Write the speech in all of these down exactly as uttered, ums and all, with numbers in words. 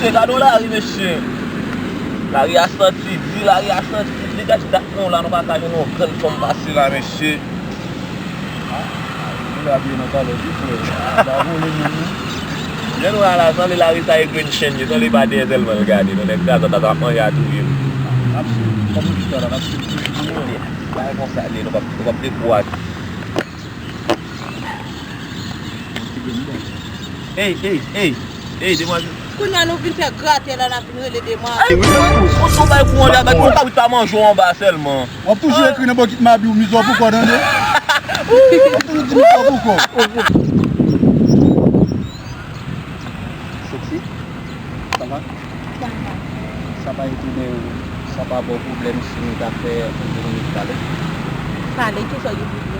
Mesye, gade yon lari, mesye. Lari a santi di, lari a santi di. Gad dat nou la, nou pa ka jwenn yon grenn fanm pase la, mesye. Ah, lari a byen nan talè tou, frè. Ah, ba vole menm, non. Jan nou wè a la, sanble lari sa e grenn chenn, sanble pa dèyè sèlman l gade, non, nèg sa, sa t ap manje a touye l. N ap swiv, kòm nou di talè, n ap swiv tout moun yo. Bagay konsa, li, nou p ap, nou p ap dekouraje. Ey, ey, ey, ey, demwazèl. Kounye a nou vin fè gratè la, n ap vin rele demwazèl. Ey, wi, wi, wi. Ou sou bay kou an, bagay, ou kabrit pa manje w anba sèlman. W ap toujou ekri nan bokit mabi w, mizò pou kò, tande. W ap toujou di mizò pou kò. Sexy, ça va? Ça va. Sa pa etone w, sa pa ba w pwoblèm si nou ta fè yon minit pale? Pale, kisa w gen pou di?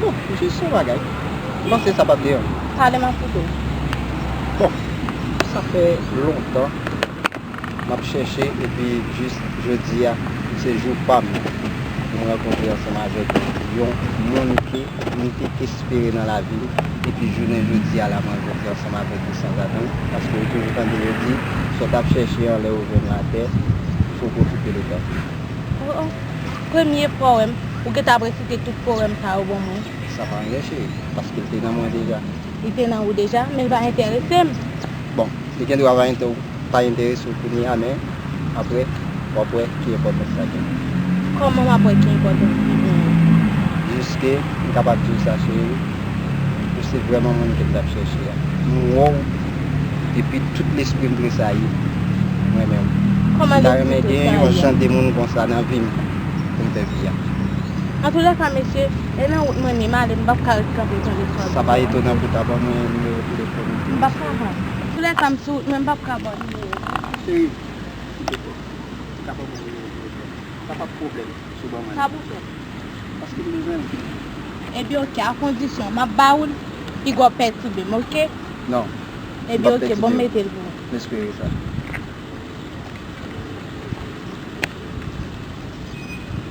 Bon, jis yon bagay. M panse sa p ap deranje w. Pale, m ap koute w. Bon, sa fè lontan m ap chèche, epi jis jodi a, se jou pa m pou m rankontre ansanm avèk yon moun ke m te espere nan lavi m, epi jounen jodi a la, m rankontre ansanm avèk li sanzatann, paske ou toujou tande yo di, sa w t ap chèche anlè ou jwenn l atè, fò w pwofite de tan. Oh, oh. Premye pwowèm, ou gentan ap resite tout pwowèm sa yo ban mwen. Sa pa anyen, cheri, paske l te nan mwen deja. Li te nan ou deja, men l pa enterese m. Bon, li gen dwa pa ente-, pa enterese w kounye a, men apre, w ap wè ki enpòtans sa gen. Kòman w ap wè ki enpòtans li genyen? Jiske m kapab di w sa, cheri, ou se vrèman moun ke m t ap chèche a. M wè w, epi tout lespri m tresayi, m renmen w. Kòman lespri w tresayi a? M ta renmen gen yon jan de moun konsa nan vi m pou m fè vi a. Antoulèka, mesye, e nan wout mwen menm ale, m p ap ka ret kanpe tande sa. Sa pa etonan pou w ta ban mwen nimewo telefòn ou. M p ap ka pran. Antoulèka, m sou wout mwen, m p ap ka ba w nimewo. Cheri, silvouplè, ou ka ban mwen nimewo telefòn ou? Sa p ap pwoblèm si w ban mwen l. Pa pwoblèm. Paske m bezwen l. Ebyen, oke, a kondisyon, m ap ba ou l, piga w pètibe m, oke? Non. Ebyen, oke, bon, m mete l pou ou. M espere sa.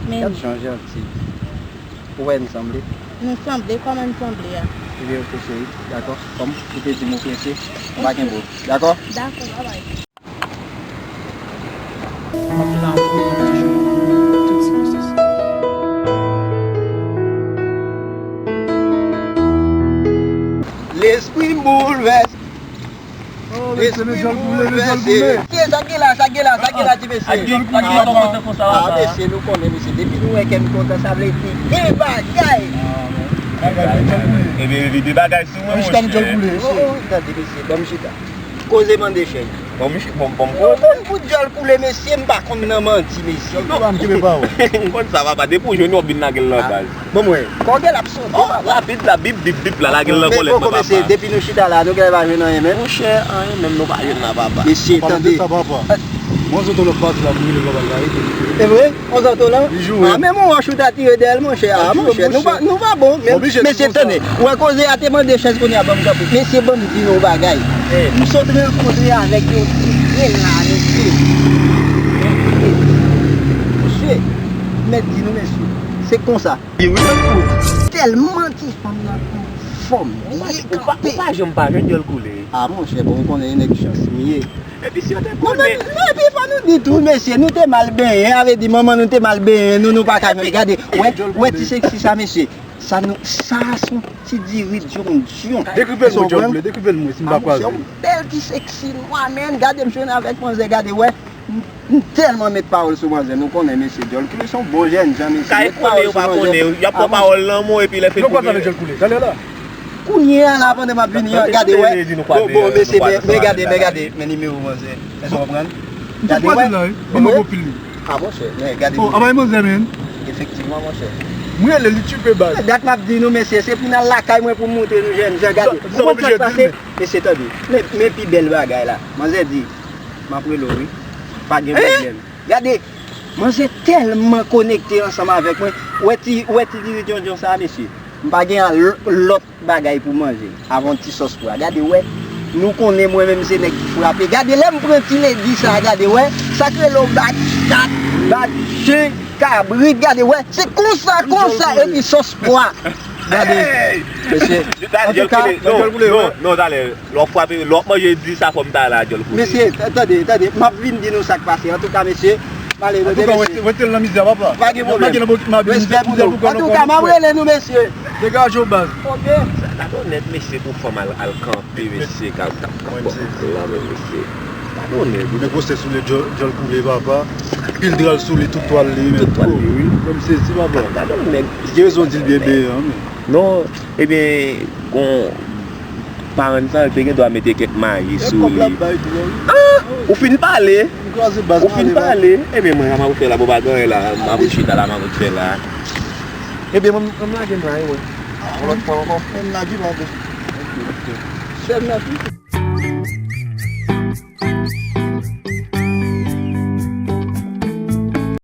Men gad jan w janti. Ou wè n sanble? Nou sanble, kòman n sanble a? Ebyen, oke, cheri, dakò. Kòm ou te di m ou prese, m pa kenbe w. Dakò? Dakò, babay. M ap la pou ou toujou, tout sirkonstans. Lespri m boulvèse. Oh, mesye, men djòl koule, men djòl koule. Mesye, sa k gen la, sa k gen la, sa k gen la, ti mesye? Ak djòl koule, ak djòl koule, konsa, ah, mesye, nou konnen, mesye, depi nou wè kè n kontan, sa vle di gen bagay. Ah, men. Ebyen, evite bagay sou mwen, monchè. Oh, oh, tande, mesye, ban m chita. Koze mande chèz. Bon, misye, bon, bon, bon. Ou konn pou djòl koule, mesye, m pa konn nan manti, mesye. Djòl koule, m kenbe pa ou. M konn sa, papa, depi w jwenn, w ap vin lage l nan baz. Bon, mwen, kògèl ap sote, papa. Rapid la, bip, bip, bip la, lage l nan kòlèt nan, papa. Mesye, depi nou chita la, nou genlè pa jwenn anyen, men. Monchè, anyen menm nou pa jwenn nan, papa. Mesye, tande. Sa, papa. Mwen, sot lòt pati la, pou rele papa, l ka rete. E vre? Konsa w tou la? Li joure. Ah, men mon wòch ou ta tire dèyè l, monchè. Ah, monchè, nou pa, nou pa bon. Men, mesye, tande. Ou wè koze a te mande chèz kounye a, ban m kanpe. Mesye, ban m di nou yon bagay. M sot rankontre avèk yon ti grenn la, mesye. Mesye, m mèt di nou, mesye. Se konsa. Tèlman ti fanm nan anfòm, byen kanpe. Ou pa janm pa jwenn djòl koule. Ah, monchè, bon, ou konnen e nèg chans m ye. Epi si yo te konnen. Non, men, non, epi fò nou di tou, mesye, nou te mal benyen, sa vle di manman nou te mal benyen nou, nou pa ka jwenn. Gade, wè, wè ti seksi sa, mesye. Sa nou, sa se yon ti diri dyondyon. Dekrive l mwen, djòl koule, dekrive l mwen, si m pa kwaze. Ah, monchè, yon bèl ti seksi nwa, men, gade m jwenn avèk manzè, gade, wè. M, m tèlman met pawòl sou manzè, nou konnen, mesye, djòl koule se yon bon jènn jan, mesye. Kay konnen, yo pa konnen, y ap pran pawòl nan men w, epi lè fini. Yo pa tande djòl koule, tande la. Kounye a la, pandan m ap vini an, gade, wè. Bon, bon, mesye, men, men gade, men gade, men nimewo manzè. Èske w konprann? Gade, wè. M te pran la, wi. Ban m pil li. Ah, monchè, men gade. Oh, anba manzè, men. Efektivman, monchè. M rele li tchipe baz. Dat m ap di nou, mesye, se pou n al lakay mwen pou m montre nou jènn jan, gade. Ou konn sa k pase? Mesye, tande. Men, men pi bèl bagay la. Manzè di, m ap rele w, wi. Pa gen pwoblèm. Gade, manzè tèlman konekte ansanm avèk mwen. Wè ti, wè ti diri dyondyon sa, mesye. M pa gen lòt bagay pou manje avan ti sòs pwa. Gade, wè, nou konnen mwen menm se nèg ki frape. Gade, lè m pran ti ledi sa, gade, wè, sa k rele w bak chat, bak chen, kabrit, gade, wè, se konsa, konsa, epi sòs pwa. Gade, mesye. Antouka, non, non, non, talè, lè w ap frape, lè w ap manje di sa fò m ta la, djòl koule. Mesye, tande, tande, m ap vin di nou sa k pase. Antouka, mesye, m ale, mesye. Antouka, rete nan mizè, papa. Pa gen pwoblèm. Respè pou nou. Antouka, m ap rele nou, mesye. Degaje w, baz. Ok. Sa ta onèt, mesye, pou fanm al, al kanpe, mesye, k ap, k ap, k ap kanpe la, men, mesye. Padone, bro. Nèg gwosè sou li, djòl, djòl koule, papa. Pil dra l sou li, tout twal li, men. Tout twal li, wi. Mwen m sezi, papa. Padone, nèg. Gen rezon di l byen benyen, men. Non, ebyen, gon parann sa, te gen dwa mete kèk mayi sou li. Ah! Ou fin pale? Ou fin pale? Ebyen, mwen, la, m ap fè la, bon, pa gen anyen la. M ap chita la, m ap fè la. Ebyen, mwen, mwen lage m la, wi. Yon lòt fwa ankò. Mwen lage m ankò. Sèl nan fi.